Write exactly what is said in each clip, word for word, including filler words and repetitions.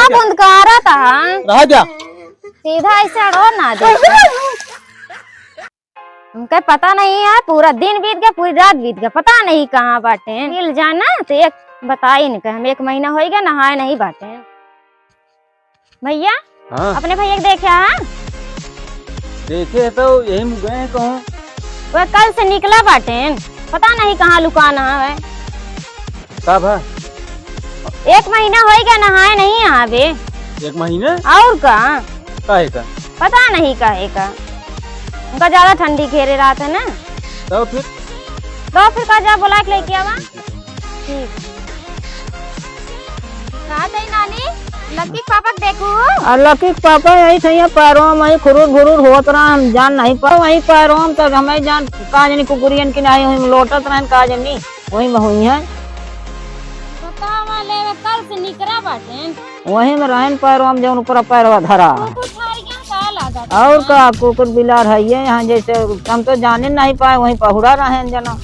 बूंद का रहा था। रह जा। सीधा ऐसे अड़ो ना दे। हमके पता नहीं है, पूरा दिन बीत गया, पूरी रात बीत गया, पता नहीं कहाँ बाटे। मिल जाना तो एक बताई इनके, हम एक महीना होइ गया नहाए नहीं बाटे। भैया, हाँ। अपने भैया के देखे हैं? देखे तो यही में गए कहूँ। वह कल से निकला बाटे, पता नहीं कहाँ लुकाना है। का भा? एक महीना होइ गया नहाए नहीं यहाँ बे। एक महीना? और का? काहे का? पता नहीं काहे का। उनका ज्यादा ठंडी घेरे रहत है ना। तो फिर? तो फिर का जा बोला के लेके आवा। ठीक। का तई नानी? लकी के पापा के देखू? और लकी के पापा यही थे, यहाँ पैरों में ही खुरूर भुरूर होत रहा, हम जान नहीं पाए। वही पैरों में तो हमें जान का जानी कुकुरियन की नहीं हुई, लोटत रहन का जानी, वही में हुई है। बतावा ले, कल से निकरा बाटे। वही में रहन पैरों में, जौन ऊपर पैरवा धरा। कुकुर फाड़ गया का लागत? और का, कुकुर बिलार है ये यहाँ, जैसे हम तो जाने नहीं पाए, वही पहुड़ा रहन जना।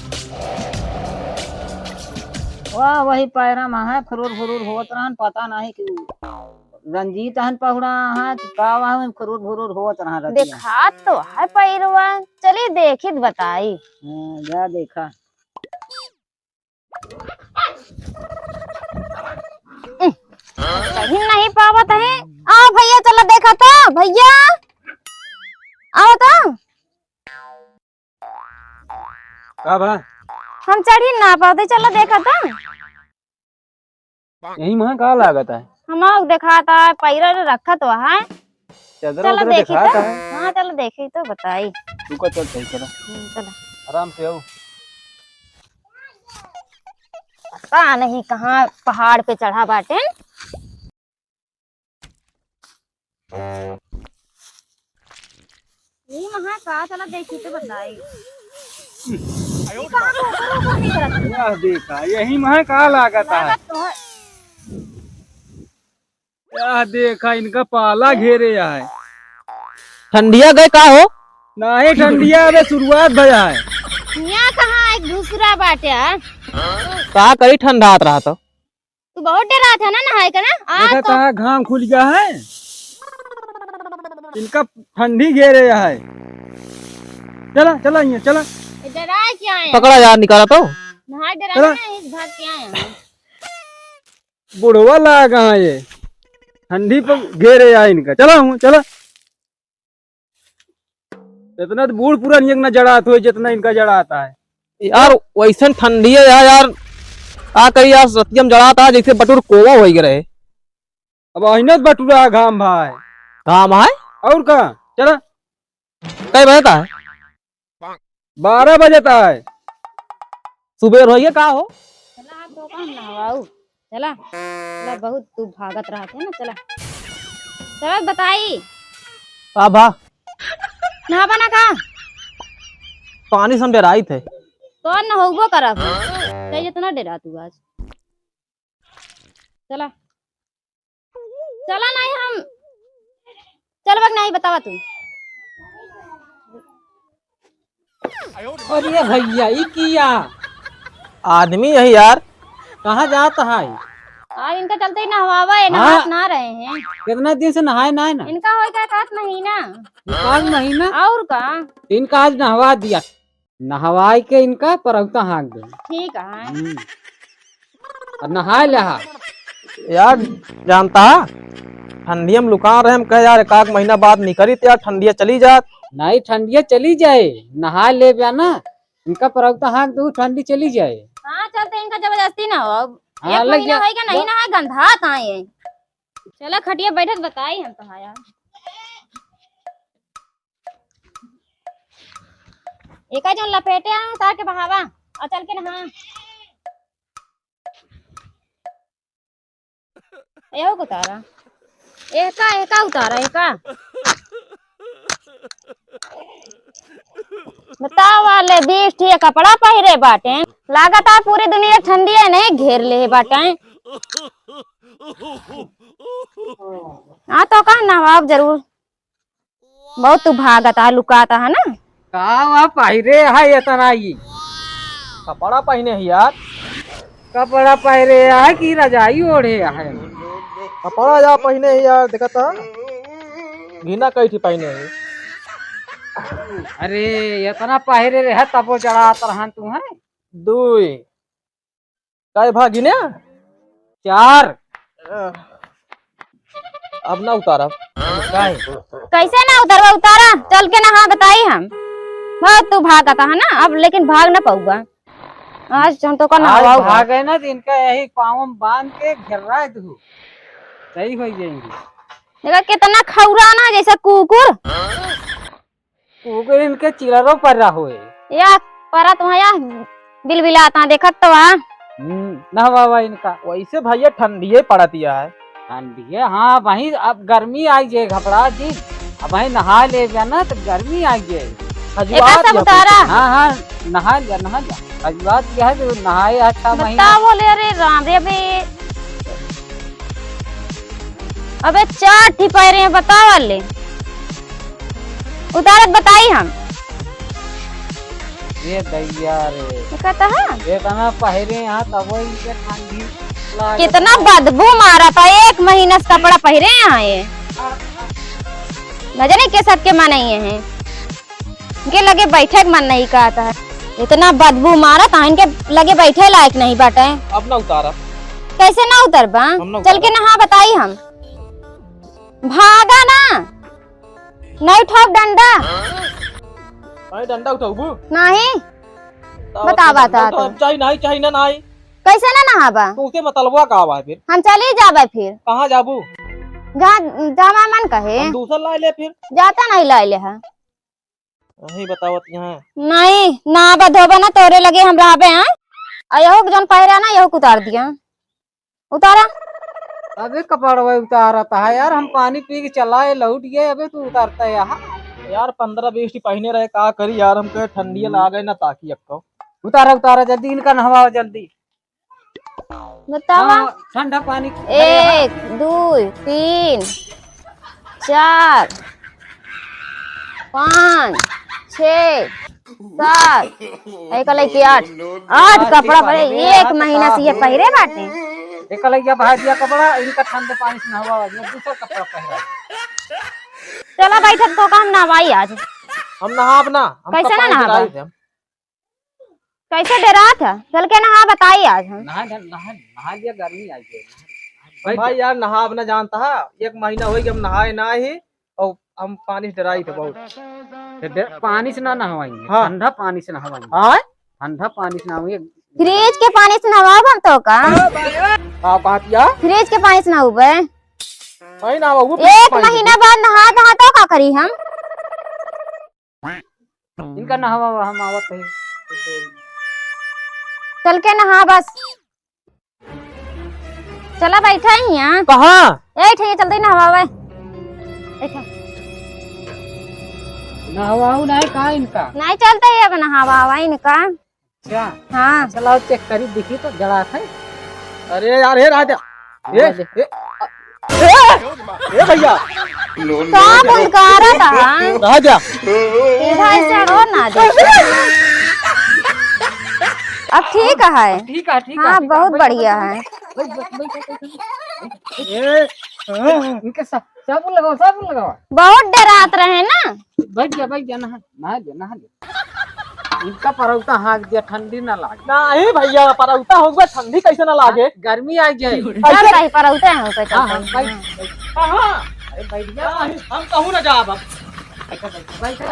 वाह, वही पैरा में है, खुरूर भुरूर होत रहन, पता नहीं कि रंजीत हन पहुड़ा है कि का वहाँ में खुरूर भुरूर होत रहा रतिया। देखात तो है पैरवा, चली देखी त बताई। हाँ, जा देखा। कहीं नहीं पावत है। आओ भैया, चलो देखा तो, भैया, आओ तो। का बा? हम चढ़ी ना पावत है, चलो देखा तो। यही महा का लागत है? हम आग देखात है, पैरा रखत हुआ है। चदरा चलो उदरा देखी देखात तो। है। हाँ, चलो देखी तो बताई। तू का चल सही चला। हम्म, चलो। आराम से आओ। पता नहीं कहाँ पहाड़ पे चढ़ा बाटे। ई महा का, चला देखी तो बताई। ई कहाँ को ऊपर ऊपर निकलत है? यह देखा, यही महा का लागत है। लागत तो है। यह देखा, इनका पाला घेरे है। ठंडिया गए का हो? नहीं, ठंडिया अबे शुरुआत भया है। यहाँ कहाँ एक दूसरा बाटे है? का करी, ठंडात रहा तो। तू बहुत डरात है ना नहाए का ना? आ देखा तो तहाँ घाम खुल गया है, इनका ठंडी घेरे है। चला, चला, यहाँ चला। ए, डराए क्या है? पकड़ा यार, निकाला तो। नहाए डराए चला। हैं, इस भाग क्या है? बुढ़वा लागा है ये, ठंडी पर घेरे है इनका। चला हूँ, चला। इतना तो बूढ़ पुरानिया के ना जड़ात होई, जितना इनका जड़ाता है। यार, वैसन ठंडी है यार, यार। का करी यार, रतिया में जड़ाता है, जैसे बटुर कोवा होइ गए रहे। अब अहिने बटुरा घाम भाई। घाम है? और का? चला। कै बजे का है? बारह बजे का है। सुबेर होइए का हो? चला, आप तो काम नहवाऊ। चला, चला, बहुत तू भागत रहत है ना, चला। चला, बताई। का भा? नहाबा ना का? पानी से हम डेराइत है। तो नहौबो करब। चाहे जितना डेरा तू आज। चला। चला नहीं हम। चल बक नहीं बतावा तू। अरे भैया, ई किया? आदमी यही यार। कहाँ जात है? आ, इनका चलते ही नहवावा है, हाँ। नहात ना रहे हैं। कितना दिन से नहाए ना है ना? इनका हो गया एकाध महीना। एकाध महीना? और का? इनका आज नहवा दिया। नहवाई के इनका परौता हाँक दे। ठीक है। हम्म। और नहाए लेहा। यार, जानता है, ठंडिया में लुका रहे, हम कहे यार, एक आध महीना बाद निकली तो यार, ठंडिया चली जात। नहीं, ठंडिया चली जाए, नहाए ले बया ना, इनका परौता हाँक दू, ठंडी चली जाए। हाँ, चलते इनका जबरदस्ती ना हो, अब हाँ, एक लग महीना जा। होइगा नहीं नहाए, गंधात आए। चला खटिया बैठत बताई हम तो, हाँ यार। एका जौन लपेटे आ, उतार के बहावा और चल के नहा। एहो को उतारा, एका, एका उतारा, एका। बतावा ले, बीस ठे कपड़ा पहिरे बाटे, लागत है पूरी दुनिया ठंडी है नहीं घेर ले बाटे। हाँ तो का नवाब जरूर। बहुत तू भागत है, लुकात है ना। का वह पहिरे है इतना ई? कपड़ा पहिने है यार। कपड़ा पहिरे है कि रजाई ओढ़े है? कपड़ा जा पहिने ही यार, देखा था। घिना कही थी पहिने ही। अरे, इतना पहिरे रहे तबो जड़ात रहन तू, हैं? दुई। काय भा गिने? चार। अब ना उतारब। काहे? कैसे ना उतरबा? उतारा, चल के नहा बताई हम। बहुत तू भागता है ना, अब लेकिन भाग ना पाऊबा। आज हम तो का आज नहवाऊबा। भागे ना तो इनका यही पाँव में बांध के घेर्रा दू। सही हो जाएंगे। देखा कितना खौरा ना जैसे कुकुर। कुकुर इनके चिलरो पर रहो है। या परा तुम्हारा बिलबिलाता देखत तो आ। हम्म, नहवावा इनका। वैसे भैया ठंडिये पड़तिया है। ठंडिये, हाँ भाई, अब गर्मी आई जे घबरा जी, अब भाई नहा ले जाना तो गर्मी आई जे। खजुआत एका सब या उतारा। कुछ। हाँ, हाँ, नहा जा, नहा जा। खजुआत यह है जो नहाए अच्छा महीना। बताओ बोले, अरे राम रे बे। अबे चार ठी पैरे हैं, बताओ ले। उतारत बताई हम। ये दैया रे। ये कहता है? ये तना पहिरे यहाँ तब इनके ठंडी लागे। कितना बदबू मारा था, एक महीना से कपड़ा पहिरे यहाँ ये। न जाने के सबके मन नहीं है। इनके लगे बैठे के मन नहीं कहता है। इतना बदबू मारा था, इनके लगे बैठे लायक नहीं बाटे। अब ना उतारा। कैसे ना उतरबा? हम ना चल के उतारा। नहा बताई हम। भागा ना। नहीं उठाओ डंडा। नहीं डंडा उठाऊ। नहीं। बतावा तो। चाही नहीं, चाही ना नहीं। कैसे ना नहाबा? तो उसे मतलबा का बा फिर? हम चली जाबे फिर। कहाँ जाबू? जहाँ, जहाँ मन कहे। हम दूसर लाए ले फिर। जाता नहीं लाए ले है। वही बतावत यहाँ। नहीं, नहाबा धोबा ना तोरे लगे हम रहबे हैं। आ यहो जौन पहिरा ना, यहो उतार दिया। उतारा। अबे कपड़वा उतारत है यार, हम पानी पी के चला आए, लौट गए, अबे तू उतारता है यहाँ। यार, पन्द्रह बीस ठी पहिने रहे, का करी यार, हमके ठंडिया लागे ना ताकि अक्को। उतारा, उतारा जल्दी, इनका नहवाओ जल्दी। बतावा। हाँ, ठंडा पानी। एक, दुई, तीन, चार, पाँच, छे, सात, एक लइके आठ, आठ कपड़ा भरे, एक महीना से ये पहिरे बाटे। एक लइके भाई दिया कपड़ा, इनका ठंडे पानी से नहवा, ये दूसरा कपड़ा पहरा। चला बैठक तो काम ना भाई आज। हम नहाब ना, हम कैसे ना कपड़ा नहाबा? गिराई दे। कैसे डरात है? चल के नहा बताई आज हम। नहा, नहा, नहा लिया, गर्मी आई है। भाई यार, नहाब ना जानता है, एक महीना होई कि हम नहाए ना ही, और हम पानी से डराई थे बहुत। तो डे-, पानी से ना नहवाएंगे, हाँ। ठंडा पानी से नहवाएंगे। हाँ? ठंडा पानी से नहवाएंगे। फ्रिज के पानी से नहवाब हम तो का? का बात या? फ्रिज के पानी से नहउबे। नहीं ना, वो एक पानी महीना बाद नहा, नहा तो का करी हम? इनका नहवा, हम आवत है। चल के नहा बस। चला बैठा ही यहाँ। कहाँ? ए, ठीक है, चलते ही नहवावे। बैठा। नहवाऊ नहीं का इनका? नहीं चलते ही अब नहवावा इनका। अच्छा। हाँ। अच्छा, लाओ चेक करी, देखी तो जड़ा है। अरे यार, हे राजा। ए, राजा। ए, ए, ए भैया। का बंद करा था? राजा। इधर से रो ना दे। अब ठीक है। ठीक है, ठीक है, हाँ, ठीक है, बहुत बढ़िया है। ए, इनके सा-, साबुन लगाओ, साबुन लगाओ। बहुत डरात रहे ना। बैठ जा, बैठ जा, नहा, नहा ले, नहा ले। इनका परौता हाँक दिया, ठंडी ना लागे। नहीं भैया, परौता होगा, ठंडी कैसे ना लागे? गर्मी आ जाए। कैसे? चल, कहीं परौते हैं, कैसे हाँ, हाँ, चलते हैं? बैठ, बैठ। कहाँ? अरे, बैठ जा। नहीं, हम कहूँ ना जाब अब। बैठ, बैठ।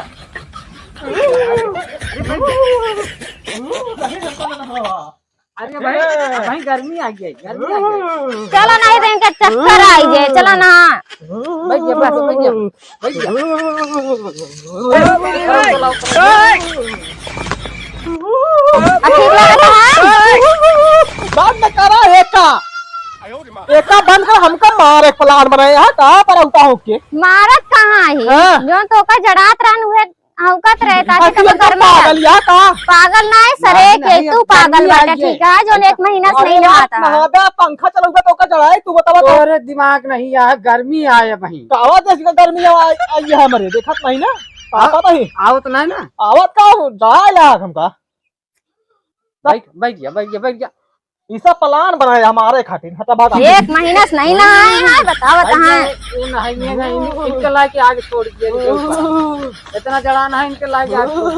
अरे भाई, ए। भाई गर्मी आ गई, गर्मी आ गई। चला नहीं तो इनका चक्कर आ जाए, चला ना। बैठ जा, बस, बैठ जा, बैठ जा। ए, चलाओ, चलाओ। अब ठीक लगा था? बंद करा एका। एका बंद कर, हमका मारे plan बनाए हैं, कहाँ पर उठा होके? मारत कहाँ है? हाँ। जो तो का जड़ात रहन हुए हौकत रहे, ताकि अरे, तब ये तो घर में पागल या का? पागल ना है, सरे नहीं, के नहीं, तू पागल गर्मी आ बाटे, गई। ठीक है, जो एक महीना से अरे नहीं यार, नहाता है। नहाबे, पंखा चलौबे तो ओकर जड़ाई, तू बतावा तो। तोरे दिमाग नहीं है, गर्मी आए भाई। कावा देश का गर्मी आ, आई है हमरे, देखत नहीं ना? आ-, पता नहीं। आवत नहीं ना? आवत का हो, जाए लाग हमका। बैठ, बैठ जा, बैठ जा, बैठ जा। ई सब plan बनाए हमारे खातिर। हटा भाग। एक महीना से नहीं नहाए हैं, बताओ, भाई, बताएं। ये, ये नहाइए ना, इन-, इनके लाके आग छोड़ दिया, इनके ऊपर। इतना जड़ाना है, इनके लाके आग छोड़।